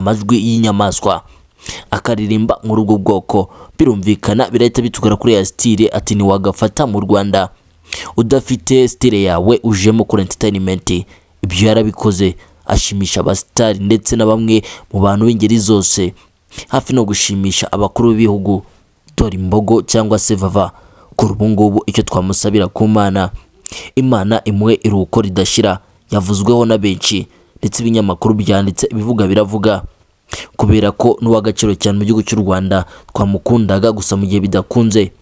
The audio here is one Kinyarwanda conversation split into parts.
Amajwi y'inyamaswa akaririmba muri ubwo bwoko, birumvikana birahita bitugara kuri ya style. Ati ntiwagafata mu Rwanda udafite style yawe ujemo kuri entertainment. Ibyo yarabikoze, ashimisha abasitari ndetse na bamwe mu bantu b'ingeri zose, hafi no gushimisha abakuru b'ibihugu. Dore Imbogo cyangwa se Vava, kuri ubu ngubu icyo twamusabira ku Mana, Imana imuhe iruhuko ridashira. Yavuzweho na benshi, ndetse ibinyamakuru byanditse ibivuga biravuga, kubera ko n'uw'agaciro cyane mu gihugu cy'u Rwanda twamukundaga. Gusa mu gihe bidakunze,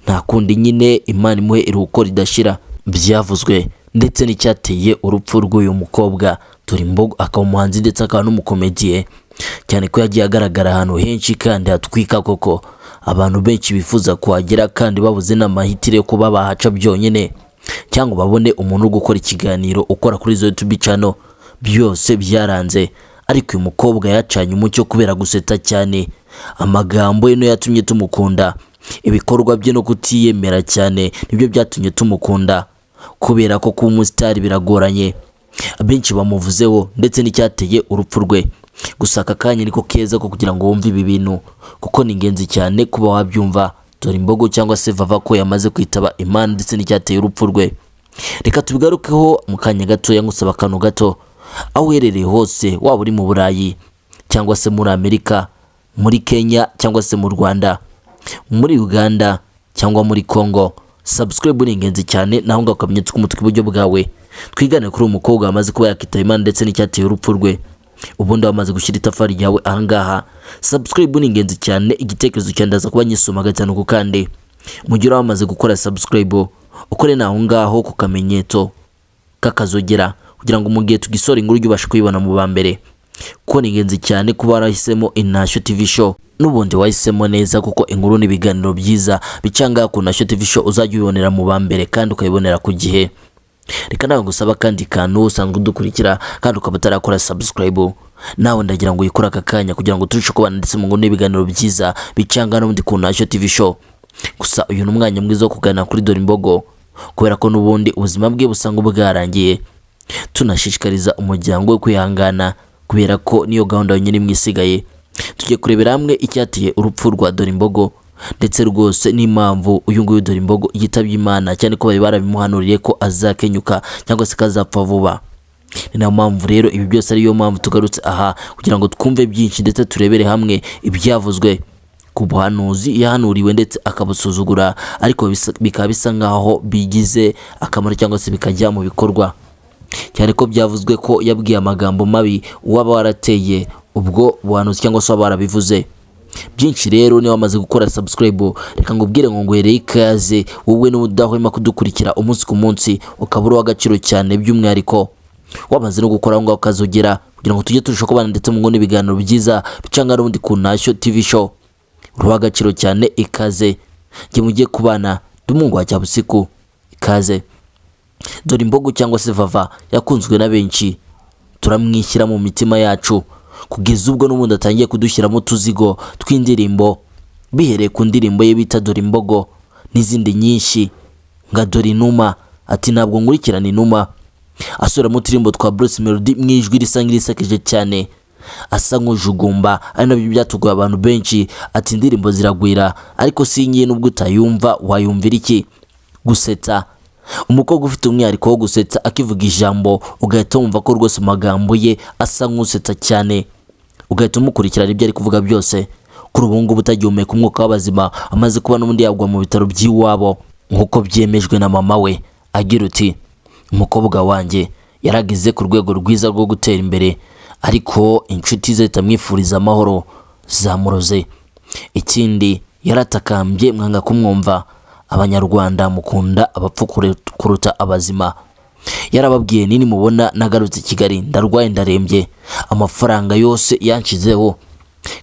nta kundi nyine, Imana imuhe iruhuko ridashira. Byavuzwe ndetse n'icyateye urupfu rw'uyu mukobwa Dore Imbogo, akaba umuhanzi ndetse akaba n'umukomediye, cyane ko yagiye agaragara ahantu henshi kandi hatwika koko, abantu benshi bifuza kuhagera kandi babuze n'amahitire yo kuba bahaca byonyine, cyangwa babone umuntu uri gukora ikiganiro ukora kuri izo YouTube channel. Byose byaranze, ariko uyu mukobwa yacanye umucyo kubera gusetsa cyane. Amagambo ye niyo yatumye tumukunda, ibikorwa bye no kutiyemera cyane nibyo byatumye tumukunda, kubera ko kuba umusitari biragoranye. Benshi bamuvuzeho ndetse n'icyateye urupfu rwe. Gusa aka kanya niko keza ko kugira ngo wumve ibi bintu, kuko ni ingenzi cyane kuba wabyumva. Dore Imbogo cyangwa se Vava ko yamaze kwitaba Imana ndetse n'icyateye urupfu rwe, reka tubigarukeho mu kanya gatoya. Ngusaba akantu gato: aho uherereye hose, waba uri mu Burayi cyangwa se muri Amerika, muri Kenya cyangwa se mu Rwanda, muri Uganda cyangwa muri Congo, subscribe ni ingenzi cyane. Naho ngaho akamenyetso k'umutwe iburyo bwawe. Twigane kuri uyu mukobwa wamaze kuba yakitaba Imana ndetse n'icyateye urupfu rwe. Ubundi wamaze gushyira itafari ryawe ahangaha, subscribe ni ingenzi cyane. Igitekerezo cyawe ndaza kuba nyisoma gatanu ku kandi. Mu gihe uraba wamaze gukora subscribe, ukore naho ngaho ku kamenyetso k'akazogera, kugira ngo mu gihe tugisora inkuru ujye ubasha kuyibona mu ba mbere, kuko ni ingenzi cyane kuba warahisemo Intashyo TV Show. N'ubundi wahisemo neza, kuko inkuru n'ibiganiro byiza bica ngaha ku Ntashyo TV Show uzajya ubibonera mu ba mbere kandi ukabibonera ku gihe. Reka nawe ngusaba akandi kantu: usanzwe udukurikira kandi ukaba utarakora subscribe, nawe ndagira ngo uyikore aka kanya, kugira ngo turushe kubana ndetse mu nkuru n'ibiganiro byiza bica ngaha n'ubundi ku Ntashyo TV Show. Gusa uyu ni umwanya mwiza wo kuganira kuri Dore Imbogo, kubera ko n'ubundi ubuzima bwe busanga bwarangiye. Tunashishikariza umuryango we kwihangana, kubera ko niyo gahunda yonyine imwe isigaye. Tugiye kurebera hamwe icyateye urupfu rwa Dore Imbogo, ndetse rwose n'impamvu uyu nguyu Dore Imbogo yitabye Imana, cyane ko bari barabimuhanuriye ko azakenyuka cyangwa se kazapfa vuba. Ni nayo mpamvu rero ibi byose, ariyo mpamvu tugarutse aha, kugira ngo twumve byinshi ndetse turebere hamwe ibyavuzwe ku buhanuzi yahanuriwe ndetse akabusuzugura, ariko bikaba bisa nkaho bigize akamaro cyangwa se bikajya mu bikorwa, cyane ko byavuzwe ko yabwiye amagambo mabi uwaba warateye ubwo buhanuzi cyangwa se waba warabivuze. Byinshi rero, niba wamaze gukora subscribe, reka ngubwire ngo nguhereye ikaze, wowe n'udahwema kudukurikira umunsi ku munsi, ukaba uri uw'agaciro cyane, by'umwihariko wamaze no gukora aho ngaho ukazogera, kugira ngo tujye turushaho kubana ndetse mu ngo n'ibiganiro byiza bicanga n'ubundi ku Ntashyo TV Show. Uri uw'agaciro cyane, ikaze. Njye mugiye kubana ndi umuhungu wa Cyabusiku, ikaze. Dore Imbogo cyangwa se Vava yakunzwe na benshi, turamwishyira mu mitima yacu, kugeza ubwo n'ubundi atangiye kudushyiramo utuzigo tw'indirimbo, bihereye ku ndirimbo ye bita Dore Imbogo n'izindi nyinshi nka Dore Inuma, ati ntabwo nkurikirana inuma, asuramo uturirimbo twa Bruce Melody mu ijwi risa nk'irisekeje cyane, asa nk'ujugumba, ari nabyo byatugoye abantu benshi. Ati indirimbo ziragwira, ariko si ngiyi, nubwo utayumva wayumvira iki? Gusetsa, umukobwa ufite umwihariko wo gusetsa, akivuga ijambo ugahita wumva ko rwose amagambo ye asa nk'usetsa cyane, ugahita umukurikirana ibyo ari kuvuga byose. Kuri ubu ngubu utagihumeka umwuka w'abazima, amaze kuba n'ubundi yagwa mu bitaro by'iwabo, nk'uko byemejwe na mama we, agira uti: "Umukobwa wanjye yarageze ku rwego rwiza rwo gutera imbere, ariko inshuti ze zitamwifuriza amahoro zamuroze. Ikindi, yaratakambye mwanga kumwumva. Abanyarwanda mukunda abapfu kuruta abazima. Yarababwiye nini mubona nagarutse i Kigali, ndarwaye, ndarembye, amafaranga yose yanshizeho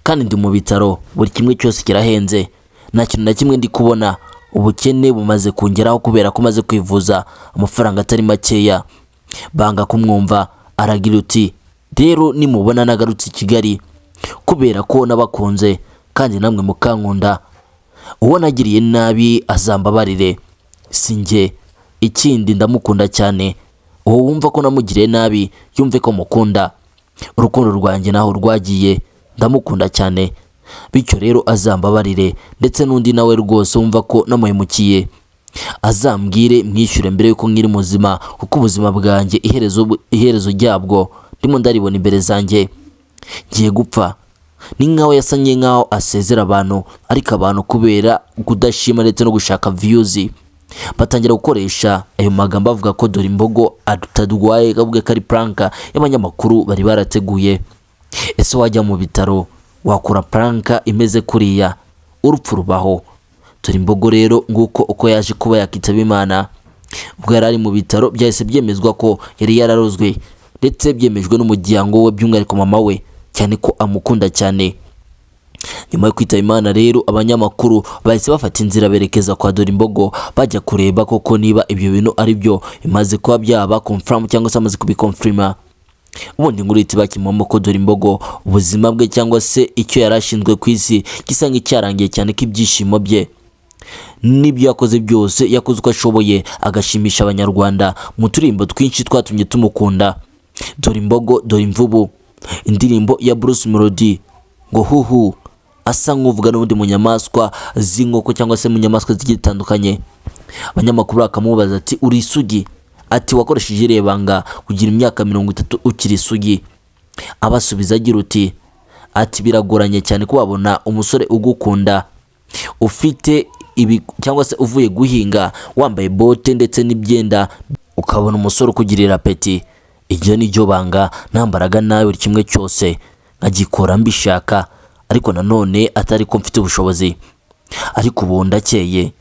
kandi ndi mu bitaro, buri kimwe cyose kirahenze, nta kintu na kimwe ndi kubona. Ubukene bumaze kungeraho kubera ko maze kwivuza amafaranga atari makeya." Banga kumwumva. Aragira uti: "Rero nimubona nagarutse i Kigali, kubera ko nabakunze kandi namwe mukankunda, uwo nagiriye nabi azambabarire, si njye. Ikindi, ndamukunda cyane. Uwo wumva ko namugiriye nabi yumve ko mukunda." Urukundo rwanjye naho rwagiye, ndamukunda cyane, bityo rero azambabarire, ndetse n'undi nawe rwose wumva ko namuhemukiye azambwire mwishyure mbere yuko nkiri muzima, kuko ubuzima bwanjye iherezo ryabwo ndimo ndaribona imbere zanjye, ngiye gupfa. Ni nkaho yasanye nkaho asezera abantu, ariko abantu kubera kudashima ndetse no gushaka views batangira gukoresha ayo magambo avuga ko Dore Imbogo atadwaye, avuga ko ari prank y'abanyamakuru bari barateguye. Ese wajya mu bitaro wakora prank imeze kuriya? Urupfu rubaho. Dore Imbogo rero nguko uko yaje kuba yakitaba Imana. Ubwo yari ari mu bitaro byahise byemezwa ko yari yararozwe, ndetse byemejwe n'umuryango we, by'umwihariko mama we, cyane ko amukunda cyane. Nyuma yo kwitaba Imana rero, abanyamakuru bahise bafata inzira berekeza kwa Dore Imbogo, bajya kureba koko niba ibyo bintu ari byo bimaze kuba byaba confirm cyangwa se amaze kubiconfirma. Ubundi inkuru ihita bakimamo ko Dore Imbogo ubuzima bwe cyangwa se icyo yari ashinzwe ku isi gisa nk'icyarangiye, cyane ko ibyishimo bye n'ibyo yakoze byose yakoze uko ashoboye agashimisha Abanyarwanda mu turirimbo twinshi twatumye tumukunda. Dore Imbogo, dore imvubu, indirimbo ya Bruce Melody ngo huhu, asa nk'uvuga n'ubundi mu nyamaswa z'inkoko cyangwa se mu nyamaswa zigiye zitandukanye. Abanyamakuru bakamubaza ati: "Uri isugi?" Ati: "Wakoresheje irihe banga kugira imyaka 30 ukiri isugi?" Abasubiza agira uti, ati: "Biragoranye cyane ko wabona umusore ugukunda ufite ibi cyangwa se uvuye guhinga wambaye bote ndetse n'ibyenda, ukabona umusore ukugirira appétit. Iryo ni ryo banga. Nambaraga nawe buri kimwe cyose nkagikora mbishaka, ariko nanone atari ko mfite ubushobozi, ariko ubu ndakeye."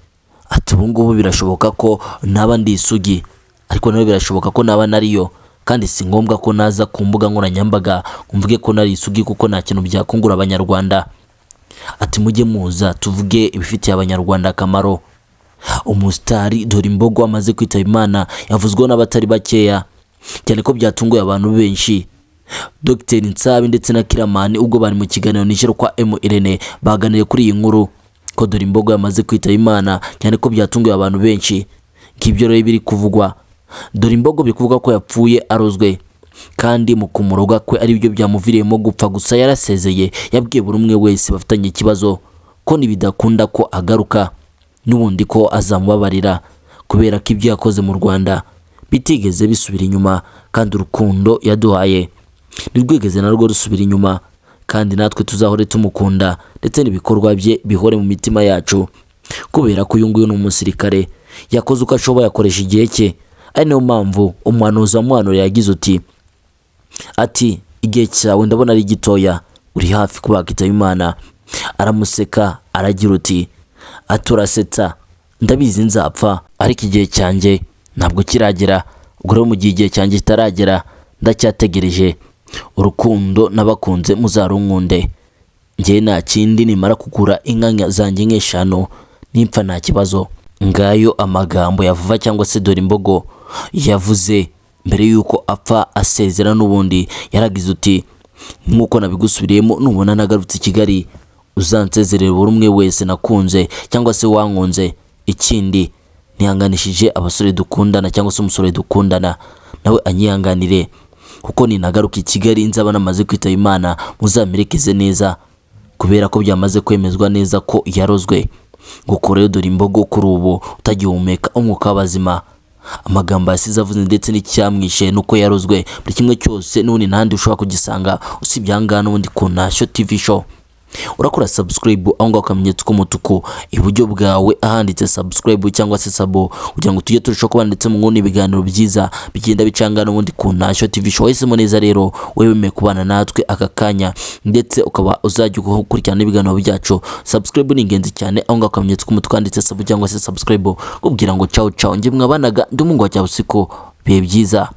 Ati: "Ubu ngubu birashoboka ko naba ndi isugi, ariko nawe birashoboka ko naba nariyo, kandi si ngombwa ko naza ku mbuga nkoranyambaga ngo mvuge ko nari isugi, kuko nta kintu byakungura Abanyarwanda." Ati: "Mujye muza tuvuge ibifitiye Abanyarwanda akamaro." Umusitari Dore Imbogo amaze kwitaba Imana yavuzweho n'abatari bakeya, cyane ko byatunguye abantu benshi. Dr Nsabi ndetse na Kiramani ubwo bari mu kiganiro nijoro kwa M Irene baganiriye kuri iyi nkuru ko Dore Imbogo yamaze kwitaba Imana, cyane ko byatunguye abantu benshi. Ngibyo rero biri kuvugwa. Dore Imbogo biri kuvuga ko yapfuye arozwe, kandi mu kumuroga kwe aribyo byamuviriyemo gupfa. Gusa yarasezeye, yabwiye buri umwe wese bafitanye ikibazo ko nibidakunda ko agaruka n'ubundi ko azamubabarira, kubera ko ibyo yakoze mu Rwanda bitigeze bisubira inyuma, kandi urukundo yaduhaye ntirwigeze narwo rusubira inyuma, kandi natwe tuzahore tumukunda ndetse n'ibikorwa bye bihore mu mitima yacu, kubera ko uyu nguyu ni umusirikare, yakoze uko ashoboye akoresha igihe cye. Ari nayo mpamvu umuhanuzi wamuhanuriye yagize uti, ati: "Igihe cyawe ndabona ari gitoya, uri hafi kuba wakitaba Imana." Aramuseka aragira uti, ati: "Urasetsa, ndabizi nzapfa, ariko igihe cyanjye ntabwo kiragera. Ubwo rero mu gihe igihe cyanjye kitaragera ndacyategereje. Urukundo nabakunze muzarunkunde. Njye nta kindi, nimara kugura inka zanjye nk'eshanu nimpfa nta kibazo." Ngayo amagambo yavuva cyangwa se Dore Imbogo yavuze mbere y'uko apfa asezera. N'ubundi yaragize uti: "Nk'uko nabigusubiriyemo, nubona nagarutse i Kigali uzansezerere buri umwe wese nakunze cyangwa se wankunze. Ikindi nihanganishije abasore dukundana cyangwa se umusore dukundana nawe anyihanganire, kuko ninagaruka i Kigali nzaba namaze kwitaba Imana, muzamerekeze neza," kubera ko byamaze kwemezwa neza ko yarozwe. Nguko rero Dore Imbogo kuri ubu utagihumeka umwuka w'abazima. Amagambo yasize avuze ndetse n'icyamwishe nuko yarozwe, buri kimwe cyose n'ubundi ntahandi ushobora kugisanga usibye aha ngaha n'ubundi ku Ntashyo TV Show. Urakora subscribe aho ngaho, akamenyetso k'umutuku iburyo bwawe ahanditse subscribe cyangwa se sabo, kugira ngo tujye turushaho kubana ndetse mu nguni ibiganiro byiza bigenda bicanga n'ubundi ku Ntashyo TV Show. Wahisemo neza rero wewe wemeye kubana natwe aka kanya, ndetse ukaba uzajya ukurikirana n'ibiganiro byacu. Subscribe ni ingenzi cyane, aho ngaho akamenyetso k'umutuku handitse sabo cyangwa se subscribe. Kubwira ngo ciao ciao, njye mwabanaga ndi umuhungu wa Cyabusiko. Bihe byiza.